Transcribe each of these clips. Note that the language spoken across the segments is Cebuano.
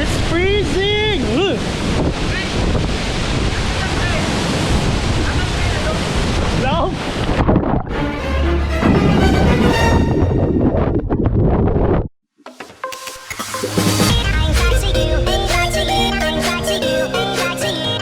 It's freezing! Ugh. Laom! I'm taxi you, taxi you, I'm taxi you, taxi you.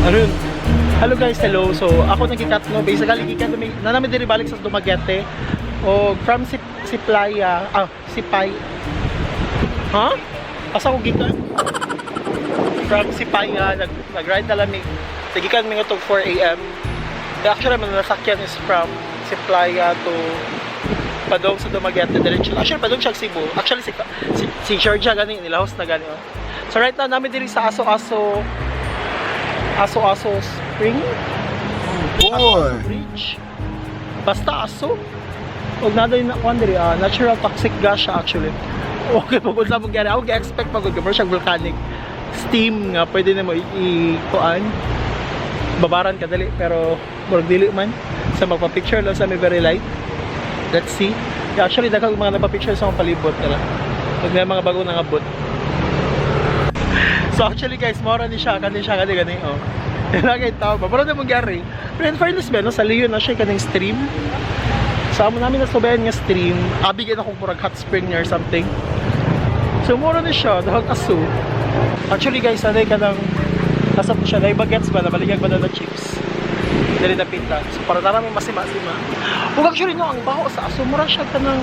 Ano yun? Hello guys, hello. So, ako nagikat no. Basically, gikan mi na namin diri balik sa Dumaguete. O from si si Playa, ah, si Pai. Ha? Asa ko gikan? From Sipaya, nag-ride na lang mi. Nagikan mi ngadtong 4 a.m. Actually, man nasakyan is from Siplaya to padong sa Dumaguete diretso. Actually, padong siya Cebu. Actually, si Georgia gani nilahos na gani. Oh. So right now namin diri sa Aso-Aso Aso-Aso Spring? Boy. Aso Bridge. Basta aso. Og nada yung nakuan diri, natural toxic gas siya actually. Okay, pagod sa mong gyari. Ako gi-expect pagod ka siya volcanic steam nga pwede na mo i-kuan. Babaran ka dali pero murag dili man sa magpa-picture lang sa may very light. Let's see. Yeah, actually daghang mga nagpa-picture sa mga palibot tara. Pag may mga bago nangabot. So actually guys, mora ni siya, kani siya, kani gani, oh. Lagi tao ba? Pero na mong gyari. Pero in fairness ba, no, sa Leon na siya kaning stream. Sa amo namin nasubayan nga stream, abigyan akong murag hot spring niya or something. So mura na siya, dahil aso. Actually guys, sanay ka ng nasa po siya, na bagets ba, nabaligag ba na na chips? Dali na pita. So para narami masima-sima. Ug actually no, ang baho sa aso, mura siya ka ng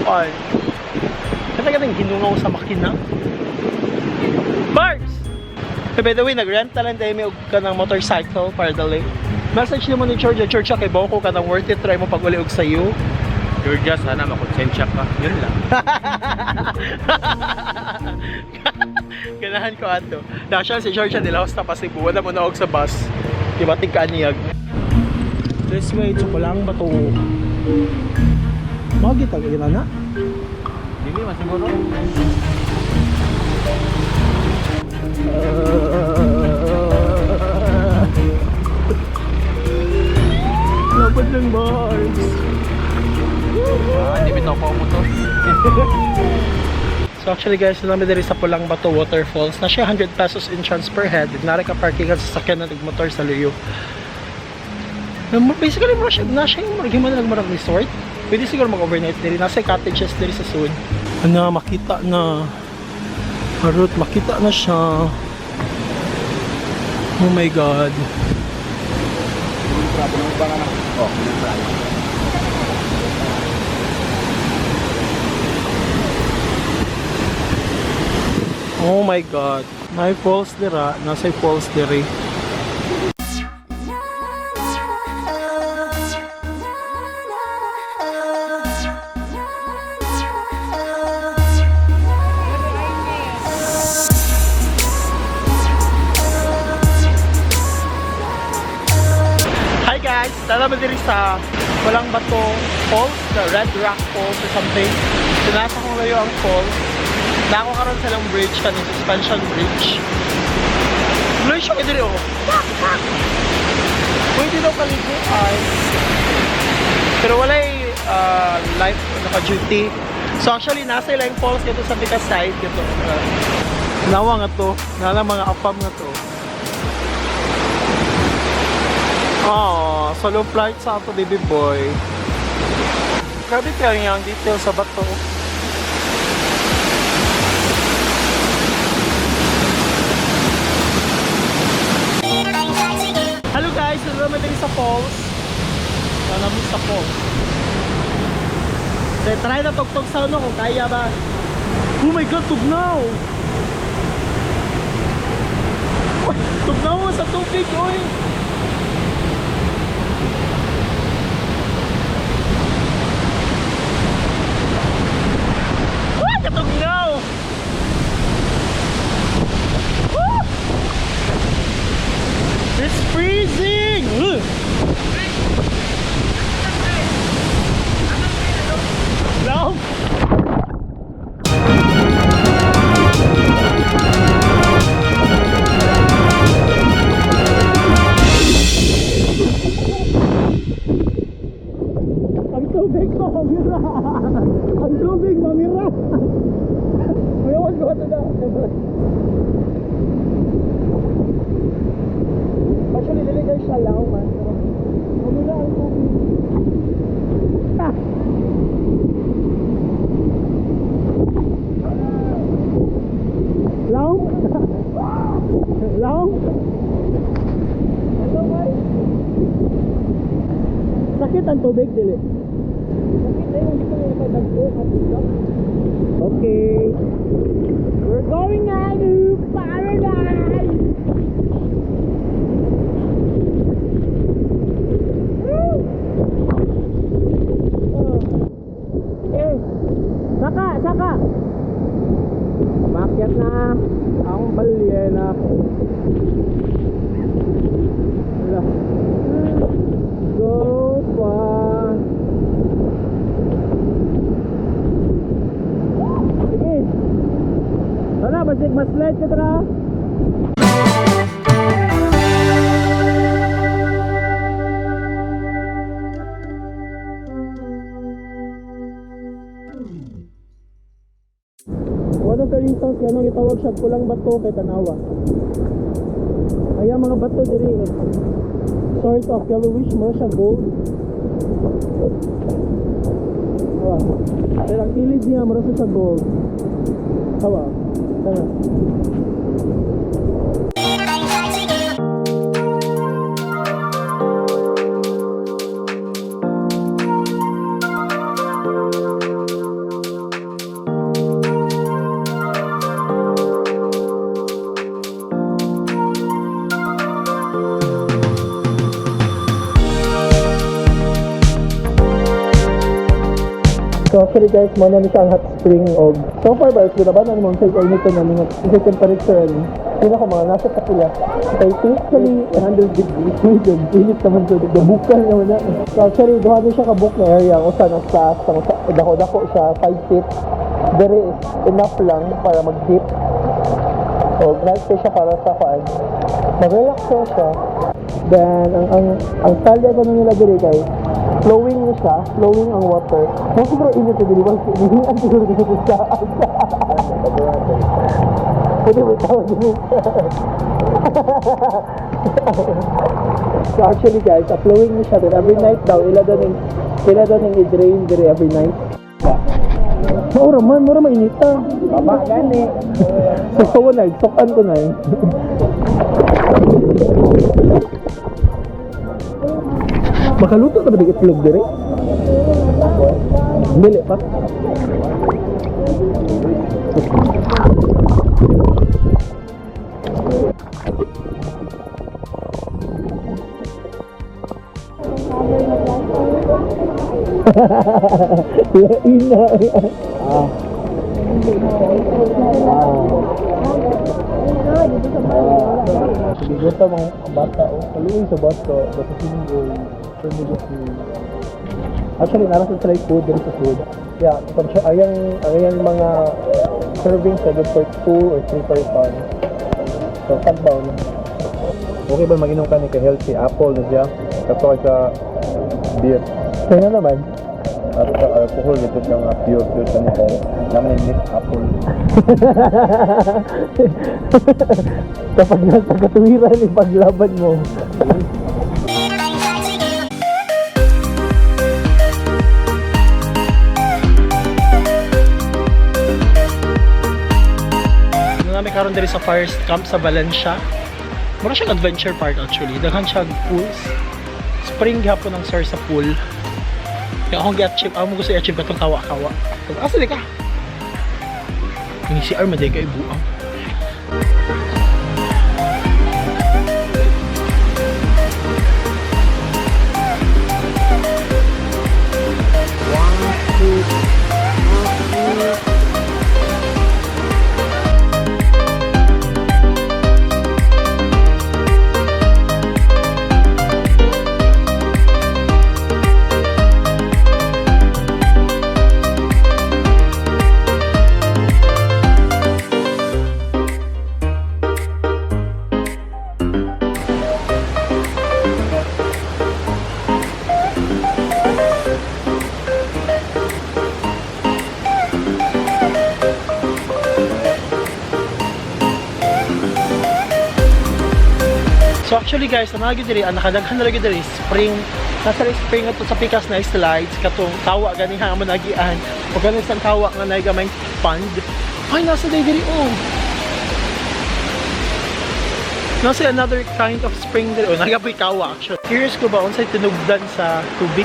kuan. Kaya ka ng hinungaw sa makina. Bars! So, by the way, nag-rent na lang tayo may og ka ng motorcycle para dali. Message naman ni Georgia, Georgia, kay Boko ka ng worth it, try mo pag uli og sayo. Georgia, sana makonsensya ka. Yun lang. Ganahan ko ato. Dahil si Georgia nilaos na pa Cebu, wala mo na og sa bus. Di ba tingkaaniyag? This way, Tsukulang Bato. Magita ka na? Dili, masiguro. Lapad ng bars. Ah, di bitaw pa mo to. So actually guys, namin diri sa Pulang Bato Waterfalls. Na siya 100 pesos entrance per head. Nari ka parking sa sasakyan na motor sa Luyo. Basically, mura siya, na siya yung murag na murag resort. Pwede siguro mag-overnight diri. Nasa cottages diri sa Sun. Ano, makita na. Harut, makita na siya. Oh my God. Oh my God. May falls dira, nasa falls diri. Hi guys! Tara ba diri sa Walang Bato Falls, the Red Rock Falls or something. So nasa kong layo ang falls. Nako karon sa lang bridge, kaning suspension bridge. Tuloy siya diri oh. Pwede daw kaliguan. Pero walay life naka-duty. So actually nasa ilang falls dito sa Bika side dito. Nawa nga to, nala mga apam nga to. Oh, solo flight sa ato baby boy. Grabe kaya yung detail sa bato. Hello guys, nandito naman din sa falls. Namin sa falls. So, try na tugtog sa ano kung kaya ba. Oh my God, tugnaw! Uy, tugnaw mo sa tubig, oy! Uy, katugnaw! Mainit ang tubig, dili. Okay. We're going now to paradise! Woo! Oh. Eh, saka, saka! Makyat na ang balyena. Wala. Go pa. Sige. Wala, basig mas-slide ka tara. One of the reasons yan ang itawag siya kulang bato kay tanawa. Ay, ang mga bato diri is sort of yellowish, mo siya gold. Hawa. Pero ang kilid niya, mura siya gold. Hawa. Tama. I'm back to you. So actually guys, mo na ni siya ang hot spring og so far ba is ba na mo say kay nito na mga sa temperature ani. Pila ko mga nasa kapila. 30 actually 100 degrees. Init naman so bukal naman na. So actually duha ni siya ka book na area ang usa nasa taas, ang usa dako-dako siya 5 feet. Dere is enough lang para mag-dip. O nice siya para sa kuan. Mag-relax siya. Then ang style ko nila diri kay flowing na siya, flowing ang water. Kaya siguro init na diri, wag hinihingan siguro dito sa Pwede mo tawag diri. So actually guys, a flowing na siya then every night daw ila daw ning i-drain diri every night. Maura man, mura mainita. Baba gani. So wala, sukan ko na eh. Makaluto na ba di itlog dire? Dili pa. Lain na. Ah. Sige, ta mga bata oh. Kaluoy sa bata, basta single, pornography. Actually, nara sa sila food, diri sa food. Yeah, kung siya, ayang mga servings sa good for 2 or 3 person. So, tagbaw na. Okay ba mag-inom ka ni kay healthy apple na siya? Kato kay sa beer. Kaya nga naman. Ato sa alcohol ito siya nga pure pure sa nito. Naman yung mix apple. Kapag nasa katuwiran, ipaglaban mo. I'm back to you. Ano namin karon diri sa forest camp sa Valencia. Mura siyang adventure park actually. Daghan siya pools. Spring gihapon ang sir sa pool. Kaya akong gi-achieve, ako mo gusto i-achieve katong kawa-kawa. Asa di ka? Yung CR maday kay buang. So actually guys, ang mga diri, ang nakadaghan na lagi diri spring. Nasa rin spring ato sa pikas na slides katong kawa gani ha mo nagian. O ganing isang kawa nga naay gamay pond. Ay nasa day diri oh. No, say another kind of spring there. Oh, nagapoy kawa actually. Curious ko ba unsay tinugdan sa tubig?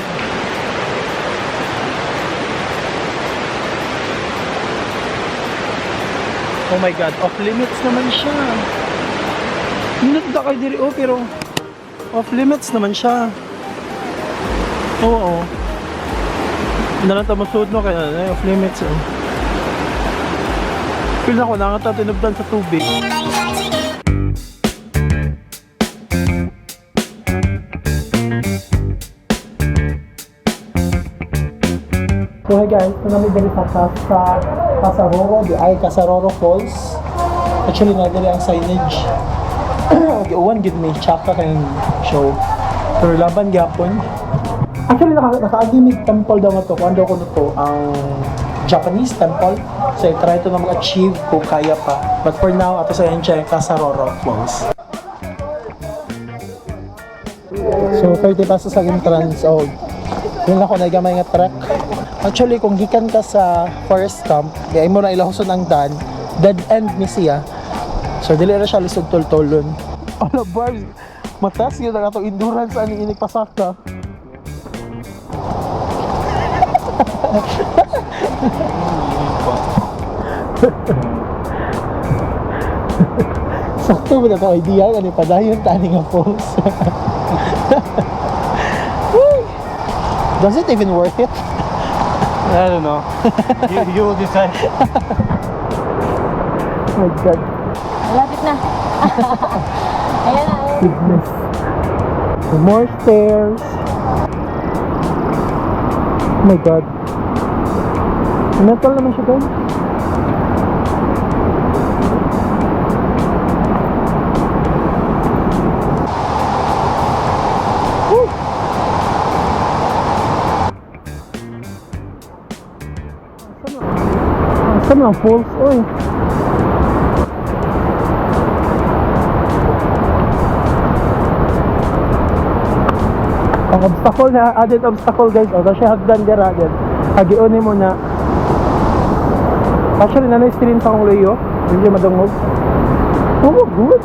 Oh my God, off limits naman siya. Nagda kay diri oh, pero off limits naman siya. Oo. Nalang ta masud no kaya eh, off limits oh. Feel na ko nangata tinugdan sa tubig. So hi guys, ito namin dali sa Casaroro, di ay Casaroro Falls. Actually, nadali ang signage. Giuwan gid mi tsaka kay show. Pero laban gyapon. Actually, nakaagi mig temple daw nga to. Kung ano ko to, ang Japanese temple. So, i-try to na mag-achieve kung kaya pa. But for now, ato sa enche Casaroro Falls. So, 30 pesos ang entrance. Oh, yun ako na gamay nga trek. Actually, kung gikan ka sa forest camp, di ay mo na ilahuson ang dan, dead end ni siya. So, dili ra siya lisod toltolon. Ala, Barbs, mataas yun ang atong endurance ani inig pasaka. Sakto mo na itong idea, ano padayon tani nga post. Uy! Does it even worth it? I don't know. You will decide. Oh my God. Malapit na. Ayan na. Oh. Goodness. More stairs. Oh my God. Metal naman siya guys. Woo! Saan ang falls? Oy. Ang obstacle na, added obstacle guys. O, tapos siya hagdan dira din. Hagiunin mo na. Actually, nanay stream sa akong luyo. Hindi madungog. Oh, good.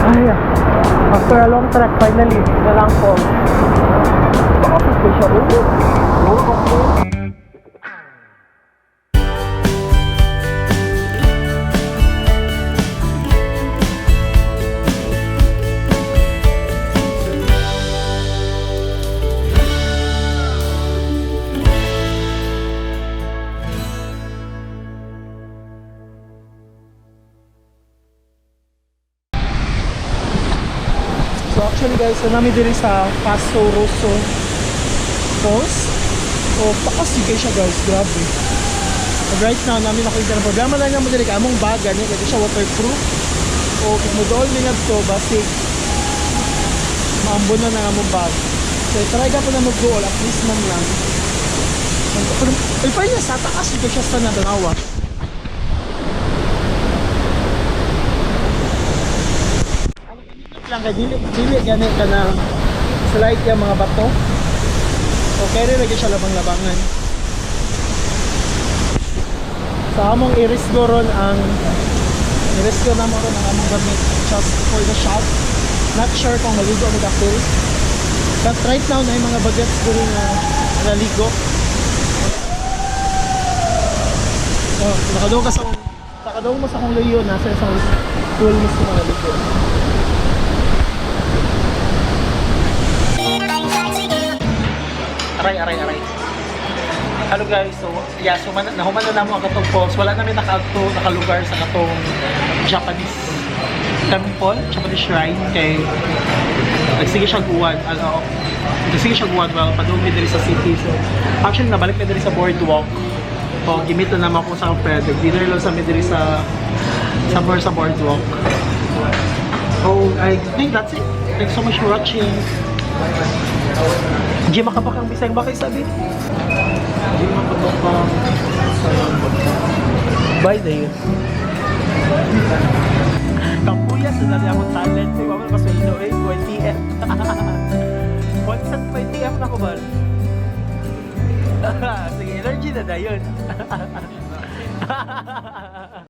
Ay, after a long trek, finally, na lang po. Baka po siya. Oh, oh, okay. So actually guys, so nami diri sa Paso Rosso Falls. O taas yun kayo siya guys, grabe. And right now, namin nakita ng problema lang naman diri kay among bag gani kay di siya waterproof. O kung mo dool mi ngadto basig maambon na ang among bag. So try ka po na magduol at least man lang. Pero ay pa niya sa taas yun kayo siya sa natanawa. Lang kay dili dili gani ka na slide yung mga bato. So carry lagi siya labang-labangan. Sa among irisgo ron ang irisgo na mo ron ang among gamit just for the shot. Not sure kung maligo o magapil. But right now na yung mga bagets diri nga naligo. Oh, nakadungog ka sa nakadungog mo sa akong luyo nasa isang pool mismo mga ligo. Aray, aray, aray. Hello guys, so yeah, so man, nahuman na namo ang katong falls. Wala namin nakaadto nakalugar sa katong Japanese temple, Japanese shrine kay nagsige siya guwan, ano, nagsige siya guwan well, padung mi diri sa city. So actually nabalik mi diri sa boardwalk. O gimit na naman kung saan pwede. Dinner lang sa mi diri sa Somewhere sa boardwalk. Oh, I think that's it. Thanks so much for watching. Di makabakang bisayang bakay sabi. Di makabakang bisayang bakay. Bye dayon. Kapuya sa dali akong talent. Di ba man pasweldo eh? YTF. 1 cent YTF na ko ba? Sige, energy na dayon.